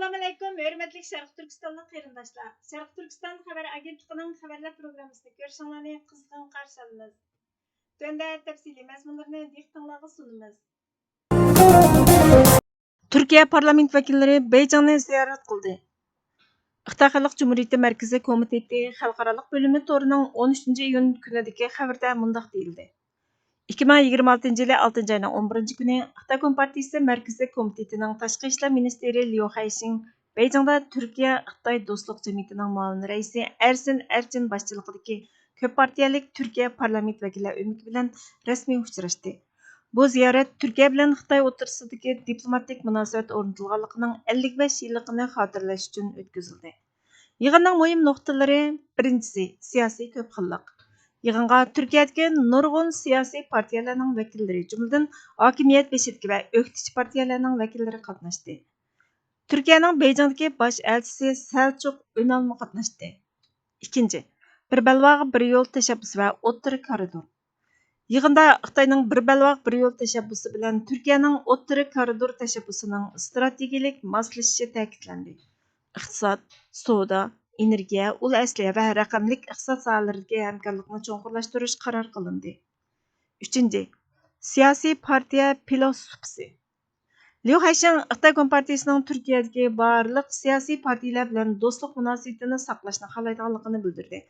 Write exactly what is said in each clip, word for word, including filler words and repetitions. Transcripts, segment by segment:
ئەسسالامۇئەلەيكۇم، ھۆرمەتلىك شەرقىي تۈركىستانلىق قېرىنداشلار! شەرقىي تۈركىستان خەۋەر ئاگېنتلىقىنىڭ خەۋەرلەر پروگراممىسىنى كۆرۈشۈڭلارنى قىزغىن قارشى ئالىمىز. تۆۋەندە تەپسىلىي مەزمۇنلىرىنى دىققىتىڭلارغا سۇنىمىز. تۈركىيە پارلامېنت ۋەكىللىرى بېيجىڭنى زىيارەت قىلدى. خىتاي خەلق جۇمھۇرىيىتى مەركىزىي كومىتېتى خەلقئارالىق بۆلۈمى تورىنىڭ ئون ئۈچىنچى ئىيۇن كۈنىدىكى خەۋىرىدە مۇنداق دېيىلدى: ئىككى مىڭ يىگىرمە ئالتىنچى يىلى ئالتىنچى ئاينىڭ ئون بىرىنچى كۈنى خىتاي كومپارتىيىسى مەركىزىي كومىتېتىنىڭ تاشقى ئىشلار مىنىستىرى ليۇ خەيشىڭ بېيجىڭدا تۈركىيە خىتاي دوستلۇق جەمئىيىتىنىڭ مۇئاۋىن رەئىسى ئەرسىن ئەرچىن باشچىلىقىدىكى كۆپ پارتىيەلىك تۈركىيە پارلامېنت ۋەكىللەر ئۆمىكى بىلەن رەسمىي ئۇچراشتى. بۇ زىيارەت تۈركىيە بىلەن خىتاي ئوتتۇرىسىدىكى دىپلوماتىك مۇناسىۋەت ئورنىتىلغانلىقىنىڭ ئەللىك بەش يىللىقىنى خاتىرىلەش ئۈچۈن ئۆتكۈزۈلدى. يىغىننىڭ مۇھىم نۇقتىلىرى: بىرىنچىسى، سىياسىي كۆپ خىللىق. يىغىنغا تۈركىيەدىكى نۇرغۇن سىياسىي پارتىيەلەرنىڭ ۋەكىللىرى، جۈملىدىن ھاكىمىيەت بېشىدىكى ۋە ئۆكتىچى پارتىيەلەرنىڭ ۋەكىللىرى قاتناشتى. تۈركىيەنىڭ بېيجىڭدىكى باش ئەلچىسى سەلچۇق ئۈنالمۇ قاتناشتى. ئىككىنچى، بىر بەلباغ، بىر يول تەشەببۇسى ۋە ئوتتۇرا كارىدور. يىغىندا خىتاينىڭ بىر بەلباغ، بىر يول تەشەببۇسى بىلەن تۈركىيەنىڭ ئوتتۇرا كارىدور تەشەببۇسىنىڭ ئىستراتېگىيىلىك ماسلىشىشى تەكىتلەندى. ئىقتىساد، سودا، ئېنېرگىيە، ئۇل ئەسلىھە ۋە رەقەملىك ئىقتىساد ساھەلىرىدىكى ھەمكارلىقنى چوڭقۇرلاشتۇرۇش قارار قىلىندى. ئۈچىنچى، سىياسىي پارتىيە پىلوسوپىسى. ليۇ خەيشىڭ خىتاي كومپارتىيىسىنىڭ تۈركىيەدىكى بارلىق سىياسىي پارتىيەلەر بىلەن دوستلۇق مۇناسىۋىتىنى ساقلاشنى خالايدىغانلىقىنى بىلدۈردى.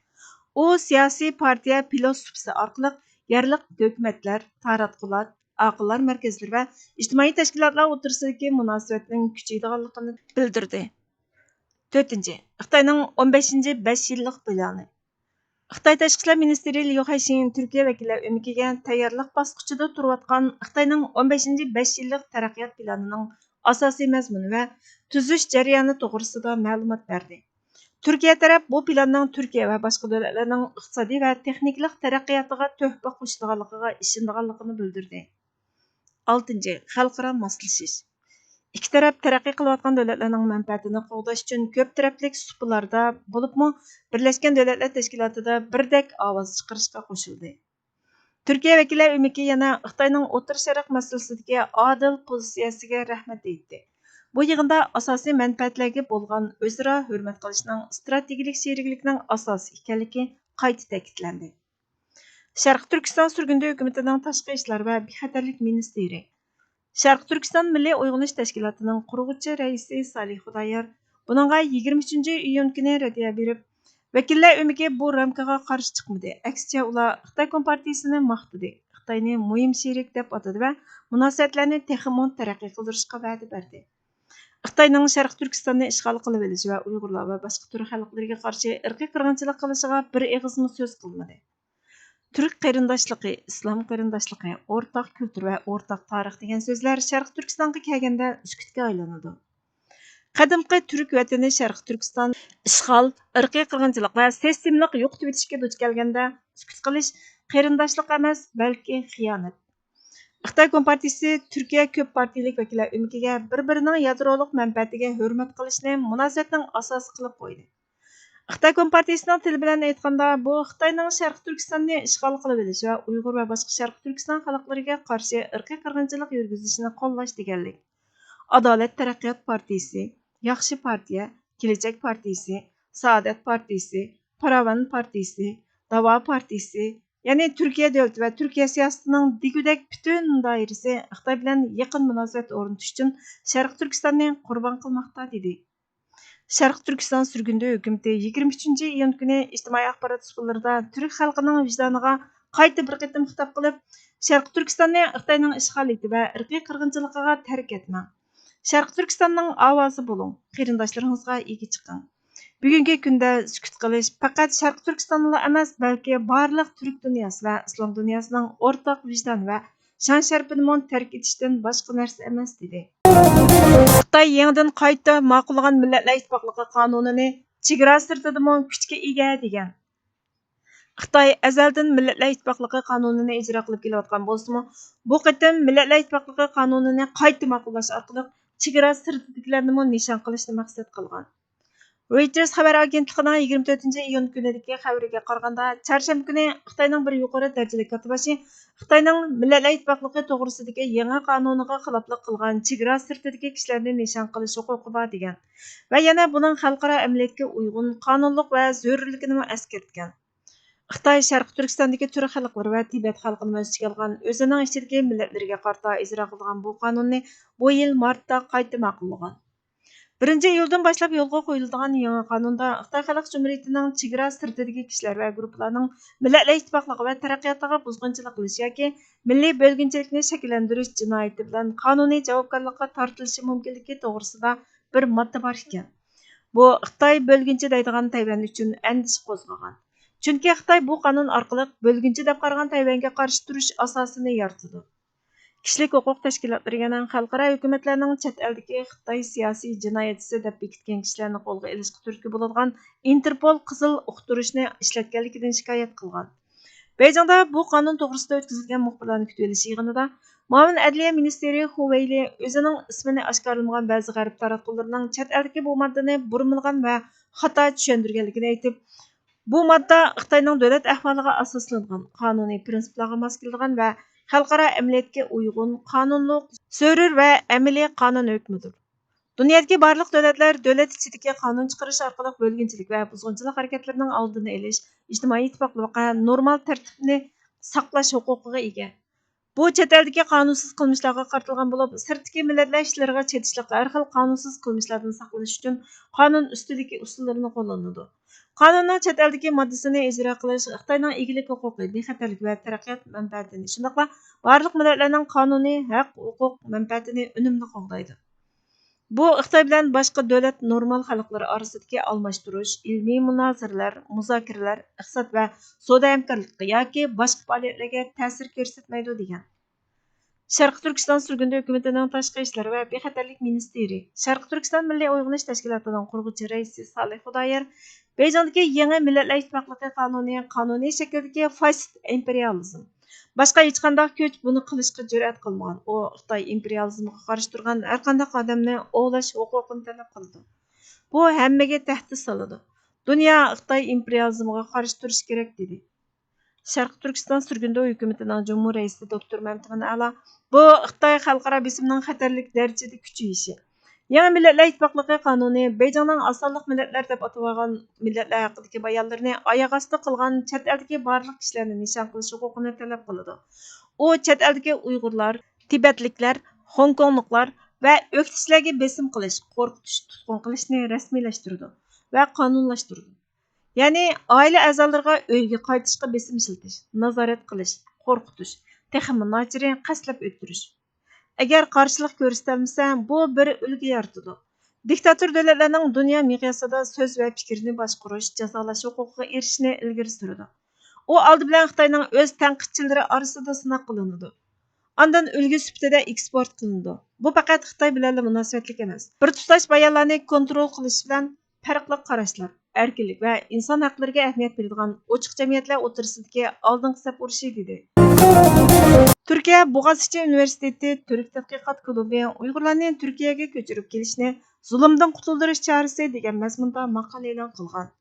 ئۇ سىياسىي پارتىيە پىلوسوپىسى ئارقىلىق يەرلىك ھۆكۈمەتلەر، تاراتقۇلات، ئاقىللار مەركەزلىرى ۋە ئىجتىمائىي تەشكىلاتلار ئوتتۇرىسىدىكى مۇناسىۋەتنىڭ كۈچىيىدىغانلىقىنى بىلدۈردى. تۆتىنچى، خىتاينىڭ ئون بەشىنچى بەش يىللىق پىلانى. خىتاي تاشقى ئىشلار مىنىستىرى ليۇ خەيشىڭ تۈركىيە ۋەكىللەر ئۆمىكىگە تەييارلىق باسقۇچىدا تۇرۇۋاتقان خىتاينىڭ ئون بەشىنچى بەش يىللىق تەرەققىيات پىلانىنىڭ ئاساسىي مەزمۇنى ۋە تۈزۈش جەريانى توغرىسىدا مەلۇمات بەردى. تۈركىيە تەرەپ بۇ پىلاننىڭ تۈركىيە ۋە باشقا دۆلەتلەرنىڭ ئىقتىسادىي ۋە تېخنىكىلىق تەرەققىياتىغا تۆھپە قوشىدىغانلىقىغا ئىشىنىدىغانلىقىنى بىلدۈردى. ئالتىنچى، خەلقئارا ماسلىشىش. ئىككى تەرەپ تەرەققىي قىلىۋاتقان دۆلەتلەرنىڭ مەنپەئەتىنى قوغداش ئۈچۈن كۆپ تەرەپلىك سۇپىلاردا، بولۇپمۇ بىرلەشكەن دۆلەتلەر تەشكىلاتىدا بىردەك ئاۋاز چىقىرىشقا قوشۇلدى. تۈركىيە ۋەكىللەر ئۆمىكى يەنە خىتاينىڭ ئوتتۇرا شەرق مەسىلىسىدىكى ئادىل پوزىتسىيەسىگە رەھمەت ئېيتتى. بۇ يىغىندا ئاساسىي مەنپەئەتلەرگە بولغان ئۆزئارا ھۆرمەت قىلىشنىڭ ئىستراتېگىيىلىك شېرىكلىكنىڭ ئاساسى ئىكەنلىكى قايتا تەكىتلەندى. شەرقىي تۈركىستان سۈرگۈندە ھۆكۈمىتىنىڭ تاشقى ئىشلار ۋە بىخەتەرلىك مىنىستىرى، شەرقىي تۈركىستان مىللىي ئويغىنىش تەشكىلاتىنىڭ قۇرغۇچى رەئىسى سالىھ خۇدايار بۇنىڭغا يىگىرمە ئۈچىنچى ئىيۇن كۈنى رەددىيە بېرىپ، ۋەكىللەر ئۆمىكى بۇ رامكىغا قارشى چىقمىدى، ئەكسىچە ئۇلار خىتاي كومپارتىيىسىنى ماختىدى، خىتاينى مۇھىم شېرىك دەپ ئاتىدى ۋە مۇناسىۋەتلەرنى تېخىمۇ تەرەققىي قىلدۇرۇشقا ۋەدە بەردى. خىتاينىڭ شەرقىي تۈركىستاننى ئىشغال قىلىۋېلىشى ۋە ئۇيغۇرلار ۋە باشقا تۈرك خەلقلىرىگە قارشى ئىرقىي قىرغىنچىلىق قىلىشىغا بىر ئېغىزمۇ سۆز قىلمىدى. تۈرك قېرىنداشلىقى، ئىسلام قېرىنداشلىقى، ئورتاق كۈلتۈر ۋە ئورتاق تارىخ دېگەن سۆزلەر شەرقىي تۈركىستانغا كەلگەندە سۈكۈتكە ئايلىنىدۇ. قەدىمكى تۈرك ۋەتىنى شەرقىي تۈركىستان ئىشغال، ئىرقىي قىرغىنچىلىق ۋە سىستېمىلىق يوقىتىۋېتىشكە دۇچ كەلگەندە سۈكۈت قىلىش قېرىنداشلىق ئەمەس، بەلكى خىيانەت. خىتاي كومپارتىيىسى تۈركىيە كۆپ پارتىيىلىك ۋەكىللەر ئۆمىكىگە بىر-بىرىنىڭ يادرولۇق مەنپەئەتىگە ھۆرمەت قىلىشنى مۇناسىۋەتنىڭ ئاساسى قىلىپ قويدى. خىتاي كومپارتىيىسىنىڭ تىلى بىلەن ئېيتقاندا، بۇ خىتاينىڭ شەرقىي تۈركىستاننى ئىشغال قىلىۋېلىشى ۋە ئۇيغۇر ۋە باشقا شەرقىي تۈركىستان خەلقلىرىگە قارشى ئىرقىي قىرغىنچىلىق يۈرگۈزۈشىنى قوللاش دېگەنلىك. ئادالەت تەرەققىيات پارتىيىسى، ياخشى پارتىيە، كېلەچەك پارتىيىسى، سائادەت پارتىيىسى، پاراۋان پارتىيىسى، داۋا پارتىيىسى، يەنى تۈركىيە دۆلىتى ۋە تۈركىيە سىياسىتىنىڭ دېگۈدەك پۈتۈن دائىرىسى خىتاي بىلەن يېقىن مۇناسىۋەت ئورنىتىش ئۈچۈن شەرقىي تۈركىستاننى قۇربان قىلماقتا، دېدى. شەرقىي تۈركىستان سۈرگۈندە ھۆكۈمىتى يىگىرمە ئۈچىنچى ئىيۇن كۈنى ئىجتىمائىي ئاخبارات ئۇسۇللىرىدا تۈرك خەلقىنىڭ ۋىجدانىغا قايتا بىر قېتىم خىتاب قىلىپ، شەرقىي تۈركىستاننى خىتاينىڭ ئىشغالىيىتى ۋە ئىرقىي قىرغىنچىلىقىغا تەرك ئەتمەڭ. شەرقىي تۈركىستاننىڭ ئاۋازى بولۇڭ، قېرىنداشلىرىڭىزغا ئىگە چىقىڭ. بۈگۈنكى كۈندە سۈكۈت قىلىش پەقەت شەرقىي تۈركىستاننىلا ئەمەس، بەلكى بارلىق تۈرك دۇنياسى ۋە ئىسلام دۇنياسىنىڭ ئورتاق ۋىجدان ۋە شان-شەرىپىنىمۇ تەرك ئېتىشتىن باشقا نەرسە ئەمەس، دېدى. خىتاي يېڭىدىن قايتا ماقۇللىغان مىللەتلەر ئىتتىپاقلىقى قانۇنىنى چېگرا سىرتىدىمۇ كۈچكە ئىگە، دېگەن. خىتاي ئەزەلدىن مىللەتلەر ئىتتىپاقلىقى قانۇنىنى ئىجرا قىلىپ كېلىۋاتقان بولسىمۇ، بۇ قېتىم مىللەتلەر ئىتتىپاقلىقى قانۇنىنى قايتا ماقۇللاش ئارقىلىق چېگرا سىرتىدىكىلەرنىمۇ نىشان قىلىشنى مەقسەت قىلغان. رويتېرس خەۋەر ئاگېنتلىقىنىڭ يىگىرمە تۆتىنچى ئىيۇن كۈنىدىكى خەۋىرىگە قارىغاندا، چارشەنبە كۈنى خىتاينىڭ بىر يۇقىرى دەرىجىلىك كاتتىباشى خىتاينىڭ مىللەتلەر ئىتتىپاقلىقى توغرىسىدىكى يېڭى قانۇنىغا خىلاپلىق قىلغان چېگرا سىرتىدىكى كىشىلەرنى نىشان قىلىش ھوقۇقى بار دېگەن ۋە يەنە بۇنىڭ خەلقئارا ئەمەلىيەتكە ئۇيغۇن، قانۇنلۇق ۋە زۆرۈرلۈكىنىمۇ ئەسكەرتكەن. خىتاي شەرقىي تۈركىستاندىكى تۈرك خەلقلىرى ۋە تىبەت خەلقىنىمۇ ئۆز ئىچىگە ئالغان ئۆزىنىڭ ئىچىدىكى مىللەتلىرىگە قارىتا ئىجرا قىلىدىغان بۇ قانۇننى بۇ يىل مارتتا قايتا ماقۇللىغان. بىرىنچى ئىيۇلدىن باشلاپ يولغا قويۇلىدىغان يېڭى قانۇندا خىتاي خەلق جۇمھۇرىيىتىنىڭ چېگرا سىرتىدىكى كىشىلەر ۋە گۇرۇپپىلارنىڭ مىللەتلەر ئىتتىپاقلىقى ۋە تەرەققىياتىغا بۇزغۇنچىلىق قىلىش ياكى مىللىي بۆلگۈنچىلىكنى شەكىللەندۈرۈش جىنايىتى بىلەن قانۇنىي جاۋابكارلىققا تارتىلىشى مۇمكىنلىكى توغرىسىدا بىر ماددا بار ئىكەن. بۇ خىتاي بۆلگۈنچى دەيدىغان تەيۋەن ئۈچۈن ئەندىشە قوزغىغان. چۈنكى خىتاي بۇ قانۇن ئارقىلىق بۆلگۈنچى دەپ قارىغان تەيۋەنگە قارشى تۇرۇش ئاساسىنى يارىتىدۇ. كىشىلىك ھوقۇق تەشكىلاتلىرى يەنە خەلقئارا ھۆكۈمەتلەرنىڭ چەت ئەلدىكى خىتاي سىياسىي جىنايەتچىسى دەپ بېكىتكەن كىشىلەرنى قولغا ئېلىشقا تۈرتكە بولىدىغان ئىنتېرپول قىزىل ئۇقتۇرۇشنى ئىشلەتكەنلىكىدىن شىكايەت قىلغان. بېيجىڭدا بۇ قانۇن توغرىسىدا ئۆتكۈزۈلگەن مۇخبىرلارنى كۈتۈۋېلىش يىغىنىدا مۇئاۋىن ئەدلىيە مىنىستىرى خۇ ۋېيلى ئۆزىنىڭ ئىسمىنى ئاشكارىلىمىغان بەزى غەرب تاراتقۇلىرىنىڭ چەت ئەلدىكى بۇ ماددىنى بۇرمىلىغان ۋە خاتا چۈشەندۈرگەنلىكىنى ئېيتىپ، بۇ ماددا خىتاينىڭ دۆلەت ئەھۋالىغا ئاساسلىنىدىغان، قانۇنىي پىرىنسىپلارغا ماس كېلىدىغان ۋە خەلقئارا ئەمەلىيەتكە ئۇيغۇن، قانۇنلۇق، زۆرۈر ۋە ئەمەلىي قانۇن ھۆكمىدۇر. دۇنيادىكى بارلىق دۆلەتلەر دۆلەت ئىچىدىكى قانۇن چىقىرىش ئارقىلىق بۆلگۈنچىلىك ۋە بۇزغۇنچىلىق ھەرىكەتلىرىنىڭ ئالدىنى ئېلىش، ئىجتىمائىي ئىتتىپاقلىق ۋە نورمال تەرتىپنى ساقلاش ھوقۇقىغا ئىگە. بۇ چەت ئەلدىكى قانۇنسىز قىلمىشلارغا قارىتىلغان بولۇپ، سىرتتىكى مىللەتلەر ئىشلىرىغا چېتىشلىق ھەر خىل قانۇنسىز قىلمىشلاردىن ساقلىنىش ئۈچۈن قانۇن ئۈستىدىكى ئۇسۇللىرىنى قوللىنىدۇ. قانۇننىڭ چەت ئەلدىكى ماددىسىنى ئىجرا قىلىش خىتاينىڭ ئىگىلىك ھوقۇقى، بىخەتەرلىك ۋە تەرەققىيات مەنپەئەتىنى، شۇنداقلا بارلىق مىللەتلەرنىڭ قانۇنىي ھەق، ھوقۇق، مەنپەئەتىنى ئۈنۈملۈك قوغدايدۇ. بۇ خىتاي بىلەن باشقا دۆلەت نورمال خەلقلىرى ئارىسىدىكى ئالماشتۇرۇش، ئىلمىي مۇنازىرىلەر، مۇزاكىرىلەر، ئىقتىساد ۋە سودا ھەمكارلىقى ياكى باشقا پائالىيەتلەرگە تەسىر كۆرسەتمەيدۇ، دېگەن. شەرقىي تۈركىستان سۈرگۈندە ھۆكۈمىتىنىڭ تاشقى ئىشلار ۋە بىخەتەرلىك مىنىستىرى، شەرقىي تۈركىستان مىللىي ئويغىنىش تەشكىلاتىنىڭ قۇرغۇچى رەئىسى سالىھ خۇدايار بېيجىڭدىكى يېڭى مىللەتلەر ئىتتىپاقلىقى قانۇنى قانۇنىي شەكىلدىكى فاشىست ئىمپېرىيالىزم، باشقا ھېچقانداق كۈچ بۇنى قىلىشقا جۈرئەت قىلمىغان. ئۇ خىتاي ئىمپېرىيالىزمىغا قارشى تۇرغان ھەرقانداق ئادەمنى ئوۋلاش ھوقۇقىنى تەلەپ قىلىدۇ. بۇ ھەممىگە تەھدىت سالىدۇ. دۇنيا خىتاي ئىمپېرىيالىزمىغا قارشى تۇرۇشى كېرەك، دېدى. شەرقىي تۈركىستان سۈرگۈندە ھۆكۈمىتىنىڭ جۇمھۇر رەئىسى دوكتور مەمتىمىن ئەلا بۇ خىتاي خەلقئارا بېسىمنىڭ خەتەرلىك دەرىجىدە كۈچىيىشى، يېڭى مىللەتلەر ئىتتىپاقلىقى قانۇنى بېيجىڭنىڭ ئاز سانلىق مىللەتلەر دەپ ئاتىۋالغان مىللەتلەر ھەققىدىكى بايانلىرىنى ئاياغ ئاستى قىلغان چەت ئەلدىكى بارلىق كىشىلەرنى نىشان قىلىش ھوقۇقىنى تەلەپ قىلىدۇ. ئۇ چەت ئەلدىكى ئۇيغۇرلار، تىبەتلىكلەر، خوڭكوڭلۇقلار ۋە ئۆكتىچىلەرگە بېسىم قىلىش، قورقۇتۇش، تۇتقۇن قىلىشنى رەسمىيلەشتۈرىدۇ ۋە قانۇنلاشتۇرىدۇ. يەنى ئائىلە ئەزالىرىغا ئۆيگە قايتىشقا بېسىم ئىشلىتىش، نازارەت قىلىش، قورقۇتۇش، تېخىمۇ ناچىرى قەستلەپ ئۆلتۈرۈش. ئەگەر قارشىلىق كۆرسىتەلمىسە، بۇ بىر ئۈلگە يارىتىدۇ. دىكتاتور دۆلەتلەرنىڭ دۇنيا مىقياسىدا سۆز ۋە پىكىرنى باشقۇرۇش، جازالاش ھوقۇقىغا ئېرىشىشنى ئىلگىرى سۈرىدۇ. ئۇ ئالدى بىلەن خىتاينىڭ ئۆز تەنقىدچىلىرى ئارىسىدا سىناق قىلىنىدۇ. ئاندىن ئۈلگە سۈپىتىدە ئېكسپورت قىلىنىدۇ. بۇ پەقەت خىتاي بىلەنلا مۇناسىۋەتلىك ئەمەس. بىر تۇتاش بايانلارنى كونترول قىلىش بىلەن پەرقلىق قاراشلار، ئەركىنلىك ۋە ئىنسان ھەقلىرىگە ئەھمىيەت بېرىدىغان ئوچۇق جەمئىيەتلەر ئوتتۇرىسىدىكى ئالدىنقى سەپ ئۇرۇشى، دېدى. تۈركىيە بوغازچىچى ئۇنىۋېرسىتېتى تۈرك تەتقىقات كۇلۇبى ئۇيغۇرلارنى تۈركىيەگە كۆچۈرۈپ كېلىشنى زۇلۇمدىن قۇتۇلدۇرۇش چارىسى دېگەن مەزمۇندا ماقالە ئېلان قىلغان.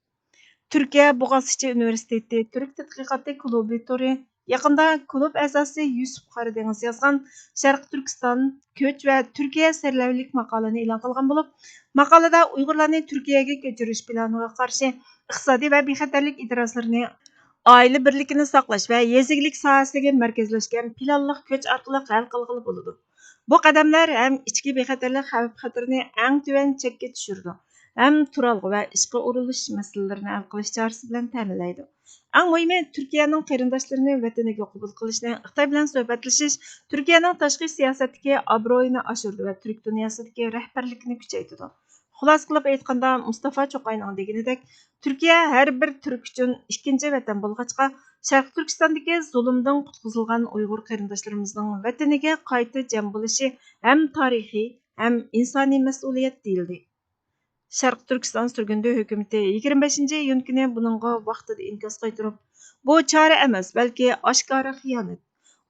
تۈركىيە بوغازچىچى ئۇنىۋېرسىتېتى تۈرك تەتقىقاتى كۇلۇبى تورى يېقىندا كۇلۇب ئەزاسى يۈسۈپ قارادېڭىز يازغان شەرقىي تۈركىستان، كۆچ ۋە تۈركىيە سەرلەۋھىلىك ماقالىنى ئېلان قىلغان بولۇپ، ماقالىدە ئۇيغۇرلارنى تۈركىيەگە كۆچۈرۈش پىلانىغا قارشى ئىقتىسادىي ۋە بىخەتەرلىك ئىدىراسلىرىنى ئائىلە بىرلىكىنى ساقلاش ۋە يېزا ئىگىلىك ساھەسىگە مەركەزلەشكەن پىلانلىق كۆچ ئارقىلىق ھەل قىلغىلى بولىدۇ. بۇ قەدەملەر ھەم ئىچكى بىخەتەرلىك خەۋپ-خەتىرىنى ئەڭ تۆۋەن چەككە چۈشۈرىدۇ، ھەم تۇرالغۇ ۋە ئىشقا ئورۇنلىشىش مەسىلىلىرىنى ھەل قىلىش چارىسى بىلەن تەمىنلەيدۇ. ئەڭ مۇھىمى، تۈركىيەنىڭ قېرىنداشلىرىنى ۋەتىنىگە قوبۇل قىلىشنى، خىتاي بىلەن سۆھبەتلىشىش تۈركىيەنىڭ تاشقى سىياسەتتىكى ئابرۇيىنى ئاشۇرىدۇ ۋە تۈرك دۇنياسىدىكى رەھبەرلىكىنى كۈچەيتىدۇ. خۇلاسە قىلىپ ئېيتقاندا، مۇستافا چوقاينىڭ دېگىنىدەك، تۈركىيە ھەر بىر تۈرك ئۈچۈن ئىككىنچى ۋەتەن بولغاچقا، شەرقىي تۈركىستاندىكى زۇلۇمدىن قۇتقۇزۇلغان ئۇيغۇر قېرىنداشلىرىمىزنىڭ ۋەتىنىگە قايتا جەم بولۇشى ھەم تارىخىي، ھەم ئىنسانىي مەسئۇلىيەت، دېيىلدى. شەرقىي تۈركىستان سۈرگۈندە ھۆكۈمىتى يىگىرمە بەشىنچى ئىيۇن كۈنى بۇنىڭغا ۋاقتىدا ئىنكاس قايتۇرۇپ، بۇ چارە ئەمەس، بەلكى ئاشكارا خىيانەت.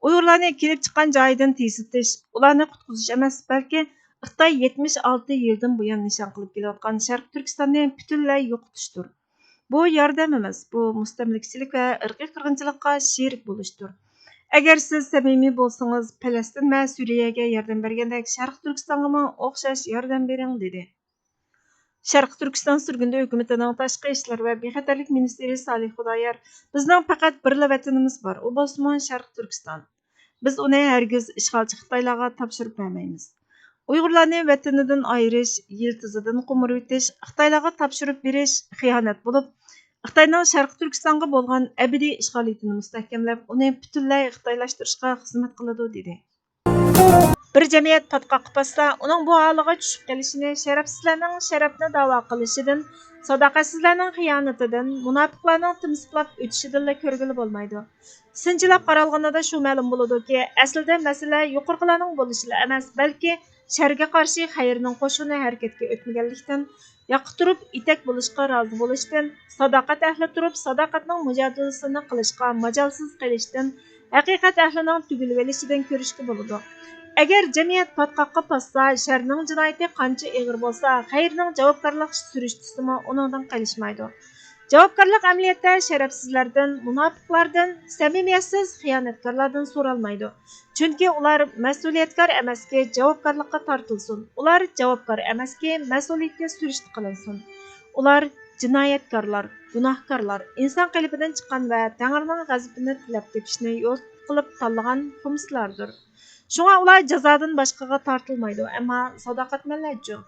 ئۇيغۇرلارنى كېلىپ چىققان جايىدىن تېزلىتىش، ئۇلارنى قۇتقۇزۇش ئەمەس، بەلكى خىتاي يەتمىش ئالتە يىلدىن بۇيان نىشان قىلىپ كېلىۋاتقان شەرقىي تۈركىستاننى پۈتۈنلەي يوقىتىشتۇر. بۇ ياردەم ئەمەس، بۇ مۇستەملىكىچىلىك ۋە ئىرقىي قىرغىنچىلىققا شېرىك بولۇشتۇر. ئەگەر سىز سەمىمىي بولسىڭىز، پەلەستىن ۋە سۈرىيەگە ياردەم بەرگەندەك شەرقىي تۈركىستانغىمۇ ئوخشاش ياردەم بېرىڭ، دېدى. شەرقىي تۈركىستان سۈرگۈندە ھۆكۈمىتىنىڭ تاشقى ئىشلار ۋە بىخەتەرلىك مىنىستىرى سالىھ خۇدايار، بىزنىڭ پەقەت بىرلا ۋەتىنىمىز بار، ئۇ بولسىمۇ شەرقىي تۈركىستان. بىز ئۇنى ھەرگىز ئىشغالچى خىتايلارغا تاپشۇرۇپ بەرمەيمىز. ئۇيغۇرلارنى ۋەتىنىدىن ئايرىش، يىلتىزىدىن قومۇرۇۋېتىش، خىتايلارغا تاپشۇرۇپ بېرىش خىيانەت بولۇپ، خىتاينىڭ شەرقىي تۈركىستانغا بولغان ئەبەدىي ئىشغالىيىتىنى مۇستەھكەملەپ، ئۇنى پۈتۈنلەي خىتايلاشتۇرۇشقا خىزمەت قىلىدۇ، دېدى. بىر جەمئىيەت پاتقاققا پاتسا، ئۇنىڭ بۇ ھالىغا چۈشۈپ قېلىشىنى شەرەپسىزلەرنىڭ شەرەپنى داۋا قىلىشىدىن، ساداقەتسىزلەرنىڭ خىيانىتىدىن، مۇناپىقلارنىڭ تىمسىقلاپ ئۆتۈشىدىنلا كۆرگىلى بولمايدۇ. سىنچىلاپ قارالغىنىدا شۇ مەلۇم بولىدۇكى، ئەسلىدە مەسىلە يۇقىرىقىلارنىڭ بولۇشىلا ئەمەس، بەلكى شەرگە قارشى خەيرنىڭ قوشۇنى ھەرىكەتكە ئۆتمىگەنلىكتىن، ياققا تۇرۇپ ئېتەك بولۇشقا رازى بولۇشتىن، ساداقەت ئەھلى تۇرۇپ ساداقەتنىڭ مۇجادىلىسىنى قىلىشقا ماجالسىز قېلىشتىن، ھەقىقەت ئەھلىنىڭ تۈگۈلۈۋېلىشىدىن كۆرۈشكە بولىدۇ. ئەگەر جەمئىيەت پاتقاققا پاتسا، شەرنىڭ جىنايىتى قانچە ئېغىر بولسا، خەيرنىڭ جاۋابكارلىق سۈرۈشتىسىمۇ ئۇنىڭدىن قېلىشمايدۇ. جاۋابكارلىق ئەمەلىيەتتە شەرەپسىزلەردىن، مۇناپىقلاردىن، سەمىمىيەتسىز خىيانەتكارلاردىن سورالمايدۇ. چۈنكى ئۇلار مەسئۇلىيەتكار ئەمەسكى، جاۋابكارلىققا تارتىلسۇن. ئۇلار جاۋابكار ئەمەسكى، مەسئۇلىيەتكە سۈرۈشتە قىلىنسۇن. ئۇلار جىنايەتكارلار، گۇناھكارلار، ئىنسان قېلىپىدىن چىققان ۋە تەڭرىنىڭ غەزىپىنى تىلەپ تېپىشنى يول قىلىپ تاللىغان خۇمسىلاردۇر. شۇڭا ئۇلار جازادىن باشقىغا تارتىلمايدۇ. ئەمما ساداقەتمەنلەرچۇ؟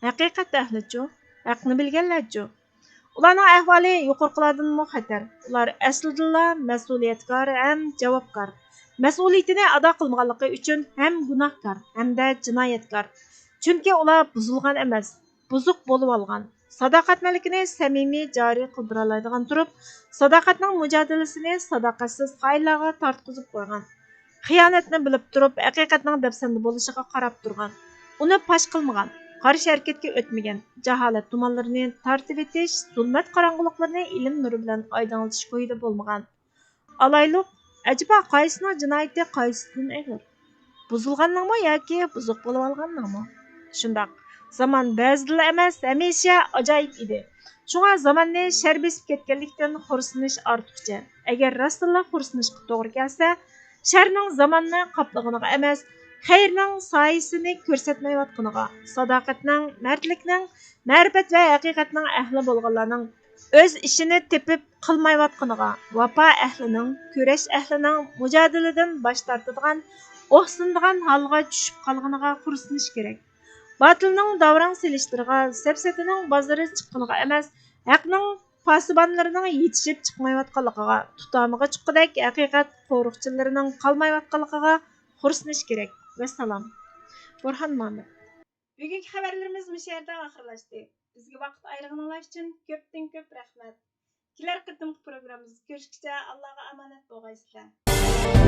ھەقىقەت ئەھلىچۇ؟ ھەقنى بىلگەنلەرچۇ؟ ئۇلارنىڭ ئەھۋالى يۇقىرىقىلاردىنمۇ خەتەر. ئۇلار ئەسلىدىنلا مەسئۇلىيەتكار ھەم جاۋابكار. مەسئۇلىيىتىنى ئادا قىلمىغانلىقى ئۈچۈن ھەم گۇناھكار، ھەمدە جىنايەتكار. چۈنكى ئۇلار بۇزۇلغان ئەمەس، بۇزۇق بولۇۋالغان. ساداقەتمەنلىكىنى سەمىمىي جارى قىلدۇرالايدىغان تۇرۇپ، ساداقەتنىڭ مۇجادىلىسىنى ساداقەتسىز خائىنلارغا تارتقۇزۇپ قويغان. خىيانەتنى بىلىپ تۇرۇپ، ھەقىقەتنىڭ دەپسەندە بولۇشىغا قاراپ تۇرغان. ئۇنى پاش قىلمىغان، قارشى ھەرىكەتكە ئۆتمىگەن، جاھالەت تۇمانلىرىنى تارتىۋېتىش، زۇلمەت قاراڭغۇلۇقلىرىنى ئىلىم نۇرى بىلەن ئايدىڭلىتىش كويىدا بولمىغان. ئالايلۇق، ئەجەبا قايسىنىڭ جىنايىتى قايسىدىن ئېغىر؟ بۇزۇلغاننىڭمۇ ياكى بۇزۇق بولۇۋالغاننىڭمۇ؟ شۇنداق، زامان بەزىدىلا ئەمەس، ھەمىشە ئاجايىپ ئىدى. شۇڭا زاماننى شەر بېسىپ كەتكەنلىكتىن خورسىنىش ئارتۇقچە. ئەگەر راستتىنلا خورسىنىشقا توغرا كەلسە، شەرنىڭ زاماننى قاپلىغىنىغا ئەمەس، خەيرنىڭ سايىسىنى كۆرسەتمەيۋاتقىنىغا، ساداقەتنىڭ، مەردلىكنىڭ، مەرىپەت ۋە ھەقىقەتنىڭ ئەھلى بولغانلارنىڭ ئۆز ئىشىنى تېپىپ قىلمايۋاتقىنىغا، ۋاپا ئەھلىنىڭ، كۈرەش ئەھلىنىڭ مۇجادىلىدىن باش تارتىدىغان، ئۇھسىنىدىغان ھالغا چۈشۈپ قالغىنىغا خورسىنىش كېرەك. باتىلنىڭ داۋراڭ سېلىشلىرىغا، سەپسەتىنىڭ بازىرى چىققىنىغا ئەمەس، ھەقنىڭ پاسىبانلىرىنىڭ يېتىشىپ چىقمايۋاتقانلىقىغا، تۇتامىغا چوققىدەك ھەقىقەت قورۇقچىلىرىنىڭ قالمايۋاتقانلىقىغا خورسىنىش كېرەك. ۋەسسالام. بۇرھان مامەت. بۈگۈنكى خەۋەرلىرىمىز مۇشۇ يەردە ئاخىرلاشتى. بىزگە ۋاقىت ئايرىغىنىڭلار ئۈچۈن كۆپتىن كۆپ رەھمەت. كېلەر قېتىمقى پروگراممىمىزدا كۆرۈشكىچە ئاللاغا ئامانەت بولغايسىلەر.